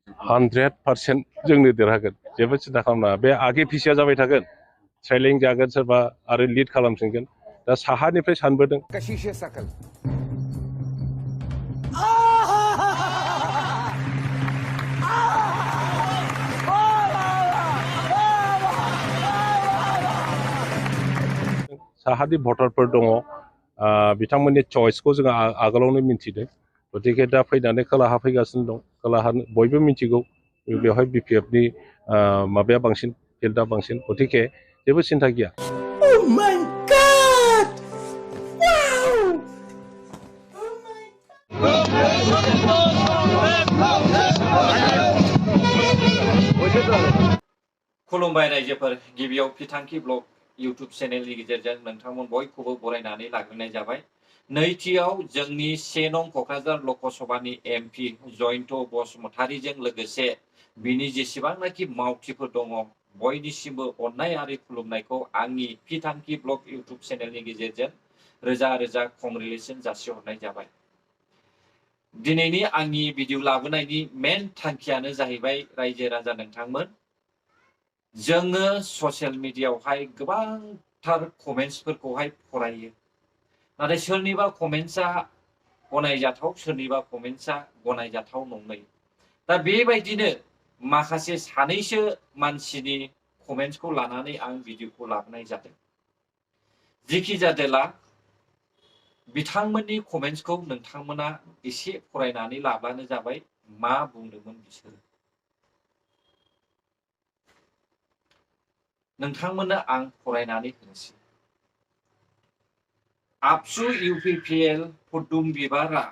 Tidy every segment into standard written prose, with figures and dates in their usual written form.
100% जोंनो देरहागोन जेबो सिन्था खालामनाङा बे आगे फिसिया जाबाय थागोन ट्रेलिं जागोन सोरबा आरो लिड खालामफिनगोन दा साहानिफ्राय सानबोदों साहानि भटारफोर दङ बिथांमोननि चइसखौ जोङो आगोलावनो मिन्थिदों गतिके दा फैनानै खोलाहा फैगासिनो दं खोलाहा बयबो मिन्थिगौ बेवहाय BPFनि माबाया बांसिन फिल्डआ बांसिन गतिके जेबो सिन्था गैया Oh my God! Wow! खुलुमबाय रायजोफोर गिबियाव फिथांखि ब्लग इउट्युब चेनेलनि गेजेरजों नोंथांमोन बयखौबो बरायनानै लाग्रोनाय जाबाय नैथियाव जोंनि 1 नं क'क्राझार लकसभानि MP जयन्त बसुमतारीजों लोगोसे बिनि जेसेबांनाखि मावथिफोर दङ बयनिसिमबो अननाय आरो खुलुमनायखौ आंनि फिथांखि ब्लग इउट्युब चेनेलनि गेजेरजों रोजा रोजा कंग्रेचुलेसन जासिहरनाय जाबाय दिनैनि आंनि भिडिअ लाबोनायनि मेन थांखियानो जाहैबाय रायजो राजा नोंथांमोन जोङो ससियेल मिडियायावहाय गोबांथार कमेन्ट्सफोरखौहाय फरायो नाथाय सोरनिबा कमेन्ट्सआ गनायजाथाव सोरनिबा कमेन्ट्सआ गनायजाथाव नङै दा बेबायदिनो माखासे सानैसो मानसिनि कमेन्ट्सखौ लानानै आं भिडिअखौ लाबोनाय जादों जेखि जादोला बिथांमोननि कमेन्ट्सखौ नोंथांमोना एसे फरायनानै लाब्लानो जाबाय मा बुंदोंमोन बिसोरो नोंथांमोननो आं फरायनानै होनोसै आबसु UPPL फुदुम बिबारा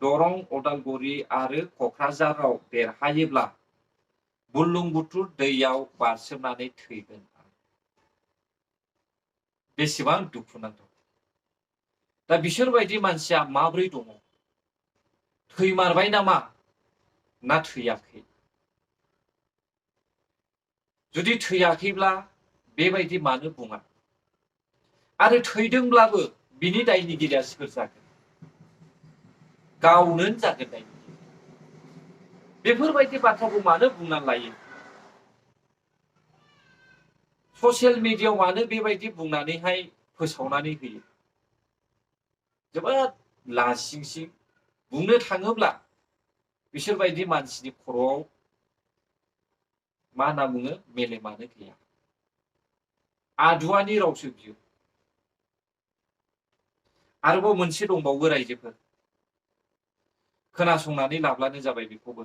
दरं उदालगुरि आरो क'क्राझाराव देरहायोब्ला बुरलुंबुथुर दैयाव बारसोमनानै थैगोन बेसेबां दुखुनांथाव दा बिसोरबायदि मानसिया माब्रै दङ थैमारबाय नामा ना थैयाखै जुदि थैयाखैब्ला बेबायदि मानो बुङा आरो थैदोंब्लाबो बिनि दायनिगिरिया सोर जागोन गावनो जागोन दायनिगिरि बेफोरबायदि बाथ्राखौ मानो बुंनानै लायो ससियेल मिडियायाव मानो बेबायदि बुंनानैहाय फोसावनानै होयो जोबोद लासिंसिं बुंनो थाङोब्ला बिसोरबायदि मानसिनि खर'आव मा होनना बुङो मेलेमानो गैया आदुवानि रावसो बियो आरोबाव मोनसे दंबावो रायजोफोर खोनासंनानै लाब्लानो जाबाय बेखौबो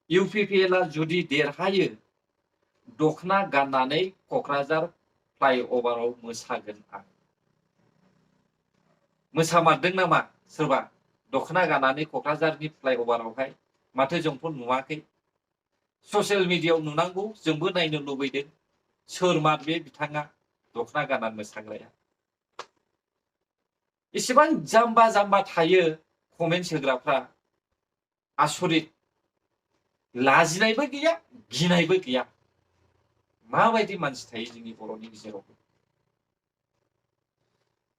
UPPLआ जुदि देरहायो दखना गाननानै क'क्राझार फ्लाइअभाराव मोसागोन आं मोसामारदों नामा सोरबा दखना गाननानै क'क्राझारनि फ्लाइअभारावहाय माथो जोंथ' नुवाखै ससियेल मिडियायाव नुनांगौ जोंबो नायनो लुबैदों सोर मार बे बिथाङा दखना गाननानै मोसाग्राया इसेबां जाम्बा जाम्बा थायो कमेन्ट्स होग्राफ्रा आसरित लाजिनायबो गैया गिनायबो गैया माबायदि मानसि थायो जोंनि बर'नि गेजेराव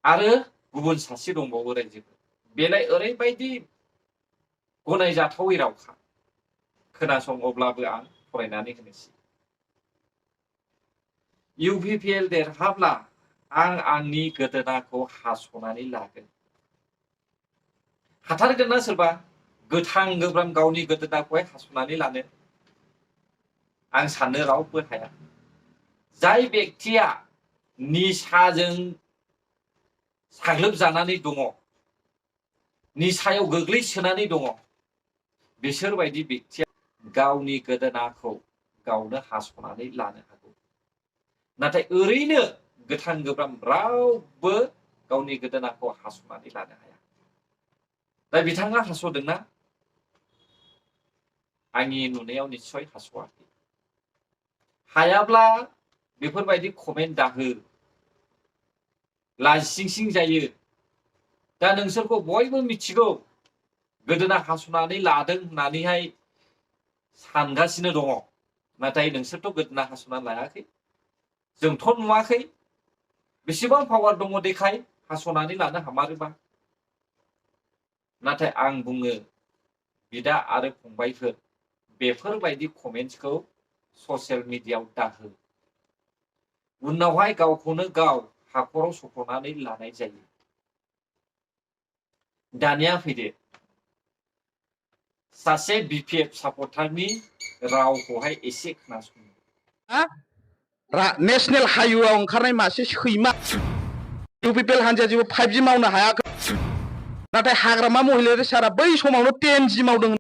आरो गुबुन सासे दंबावो रायजोफोर बेलाय ओरैबायदि गनायजाथावै रावखा खोनासं अब्लाबो आं फरायनानै होनोसै UPPL देरहाब्ला आं आंनि गोदोनाखौ हास'नानै लागोन हाथारगोन ना सोरबा गोथां गोब्राम गावनि गोदोनाखौहाय हास'नानै लानो आं साननो रावबो हाया जाय व्यक्तिया निसाजों साग्लोबजानानै दङ निसायाव गोग्लैसोनानै दङ बिसोरबायदि व्यक्तिया गावनि गोदोनाखौ गावनो हास'नानै लानो हागौ नाथाय ओरैनो गोथां गोब्राम रावबो गावनि गोदोनाखौ हास'नानै लानो हाया दा बिथाङा हास'दोंना आंनि नुनायाव निस्सय हास'वाखै हायाब्ला बेफोरबायदि कमेन्ट दाहो लाजिंसिं जायो दा नोंसोरखौ बयबो मिथिगौ गोदोना हास'नानै लादों होननानैहाय सानगासिनो दङ नाथाय नोंसोरथ' गोदोना हास'नानै लायाखै जोंथ' नुवाखै बेसेबां पावार दङ देखाय हास'नानै लानो हामारोबा नाथाय आं बुङो बिदा आरो फंबायफोर बेफोरबायदि कमेन्ट्सखौ ससियेल मिडियायाव दाहो उनावहाय गावखौनो गाव हाखराव सख'नानै लानाय जायो दानिया फैदो सासे बिपिएफ सापर्टारनि रावखौहाय एसे खोनासंनो नेशनेल हाइवेआव ओंखारनाय मासे सैमा इउपिपिएल हान्जाया जेबो 5G मावनो हायाखै नाथाय हाग्रामा महिलारि सारा बै समावनो 10G मावदों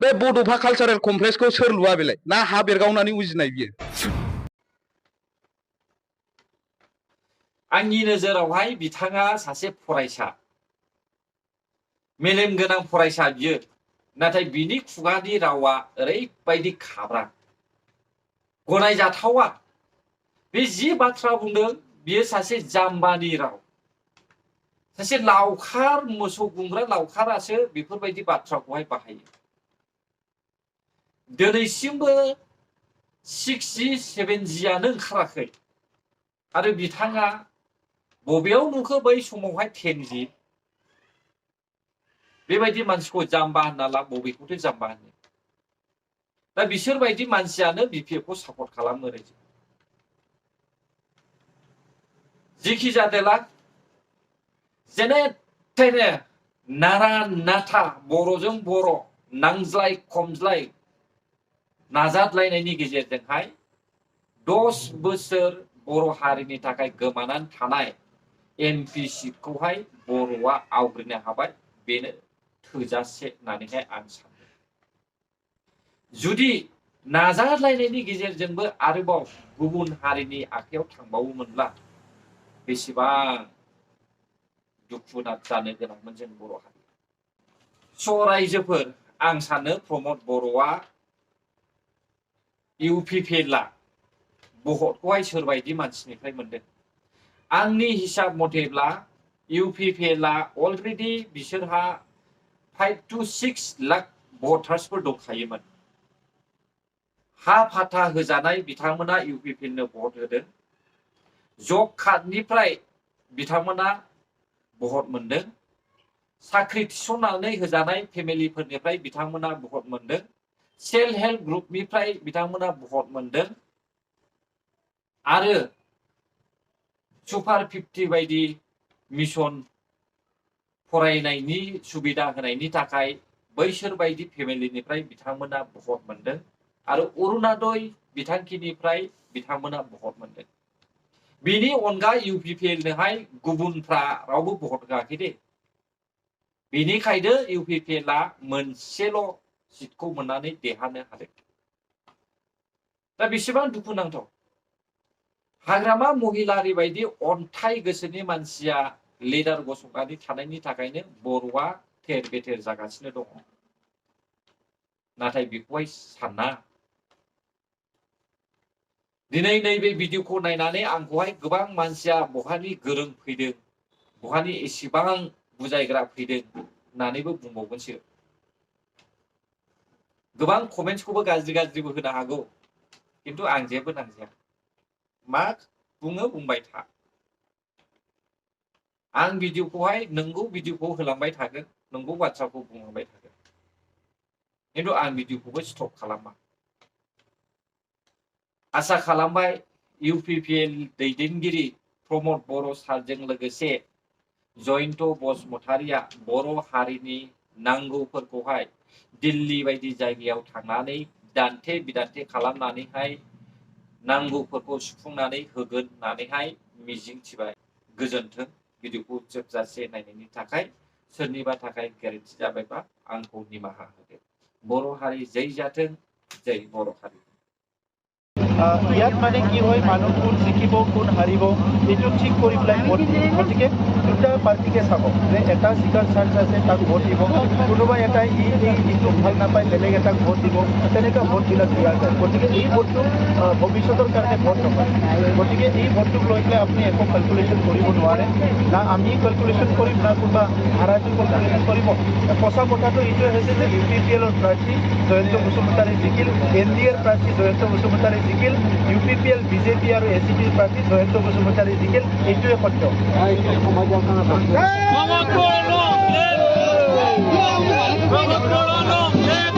बे बड'फा कालचारेल कमप्लेक्सखौ सोर लुआ बेलाय ना हा बेरगावनानै उजिनाय बियो आंनि नोजोरावहाय बिथाङा सासे फरायसा मेलेम गोनां फरायसा बियो नाथाय बिनि खुगानि रावा ओरैबायदि खाब्रा गनायजाथावा बे जि बाथ्रा बुंदों बियो सासे जाम्बानि राव सासे लावखार मोसौ गुमग्रा लावखारासो बेफोरबायदि बाथ्राखौहाय बाहायो दिनैसिमबो 6G 7Gआनो ओंखाराखै आरो बिथाङा बबेयाव नुखो बै समावहाय 10G बेबायदि मानसिखौ जाम्बा होनना ला बबेखौथो जाम्बा होनो दा बिसोरबायदि मानसियानो बिपिएफखौ सापर्ट खालामो जिखि जादोला जेने थेने नारा नाथा बर'जों बर' नांज्लाय खमज्लाय नाजादलायनायनि गेजेरजोंहाय 10 बोसोर बर' हारिनि थाखाय गोमानानै थानाय एमपि सिटखौहाय बर'आ आवग्रिनो हाबाय बेनो थोजासे होननानैहाय आं सानो जुदि नाजादलायनायनि गेजेरजोंबो आरोबाव गुबुन हारिनि आखायाव थांबावोमोनब्ला बेसेबां दुखु जानो गोनांमोन जों बर' हारि रायजोफोर आं सानो प्रमद बर'आ इउपिपिएलआ भटखौहाय सोरबायदि मानसिनिफ्राय मोनदों आंनि हिसाब मथेब्ला इउपिपिएलआ अलरेडि बिसोरहा 5 to 6 लाख भटार्सफोर दंखायोमोन हा फाथा होजानाय बिथांमोना इउपिपिएलनो भट होदों जब कार्डनिफ्राय बिथांमोना भट मोनदों साख्रि थिसननानै होजानाय फेमिलिफोरनिफ्राय बिथांमोना भट मोनदों सेल्फ हेल्प ग्रुपनिफ्राय बिथांमोना भट मोनदों आरो सुपार 50 बायदि मिशन फरायनायनि सुबिदा होनायनि थाखाय बैसोर बायदि फेमिलिनिफ्राय बिथांमोना भट मोनदों आरो अरुणोदय बिथांखिनिफ्राय बिथांमोना भट मोनदों बिनि अनगा इउपिपिएलनोहाय गुबुनफ्रा रावबो भट होआखै दे बेनिखायनो इउपिपिएलआ मोनसेल' सिटखौ मोननानै देरहानो हादों दा बेसेबां दुखुनांथाव हाग्रामा महिलारि बायदि अन्थाइ गोसोनि मानसिया लिडार गसंनानै थानायनि थाखायनो बर'आ थेर बेथेर जागासिनो दङ नाथाय बेखौहाय साना दिनै नैबे भिडिअखौ नायनानै आंखौहाय गोबां मानसिया बहानि गोरों फैदों बहानि एसेबां बुजायग्रा फैदों होननानैबो बुंबावगोनसो गोबां कमेन्ट्सखौबो गाज्रिबो होनो हागौ किन्तु आं जेबो नांजाया मा बुङो बुंबाय था आं भिडिअखौहाय नंगौ भिडिअखौ होलांबाय थागोन नंगौ बाथ्राखौ बुंलांबाय थागोन किन्तु आं भिडिअखौबो स्टप खालामा आसा खालामबाय इउपिपिएल दैदेनगिरि प्रमद बर' सारजों लोगोसे जयन्त बसुमतारिया बर' हारिनि नांगौफोरखौहाय दिल्ली बायदि जायगायाव थांनानै दान्थे बिदान्थे खालामनानैहाय नांगौफोरखौ सुफुंनानै होगोन होननानैहाय मिजिंथिबाय गोजोन्थों भिडिअखौ जोबजासे नायनायनि थाखाय सोरनिबा थाखाय गोरोन्थि जाबायबा आंखौ निमाहा होदो बर' हारि जै जाथों जै बर' हारि ইয়াত মানে কি হয় মানুহ কোন জিকিব কোন হাৰিব এইটো ঠিক কৰি পেলাই ভোট দিয়ে গতিকে দুটা পাৰ্টিকে চাব যে এটা জিকাৰ চান্স আছে তাক ভোট দিব কোনোবা এটাই ইটো ভাল নাপায় বেলেগ এটাক ভোট দিব তেনেকুৱা ভোটবিলাক দিয়া যায় গতিকে এই ভোটটো ভৱিষ্যতৰ কাৰণে ভোট নহয় গতিকে এই ভোটটোক লৈ পেলাই আপুনি একো কেলকুলেশ্যন কৰিব নোৱাৰে না আমি কেলকুলেশ্যন কৰিম না কোনোবা হাৰাটো কেলকুলেশ্যন কৰিব সঁচা কথাটো এইটোৱে হৈছে যে ইউপিপিএলৰ প্ৰাৰ্থী জয়ন্ত বসুমতাৰী জিকিল এনডিএৰ প্ৰাৰ্থী জয়ন্ত বসুমতাৰী জিকিল ইউপিপিএল বিজেপি আৰু এনচিপিৰ প্ৰাৰ্থী জয়ন্ত বসুমতাৰী জিকিল এইটোৱে সত্য Vamos, Corona!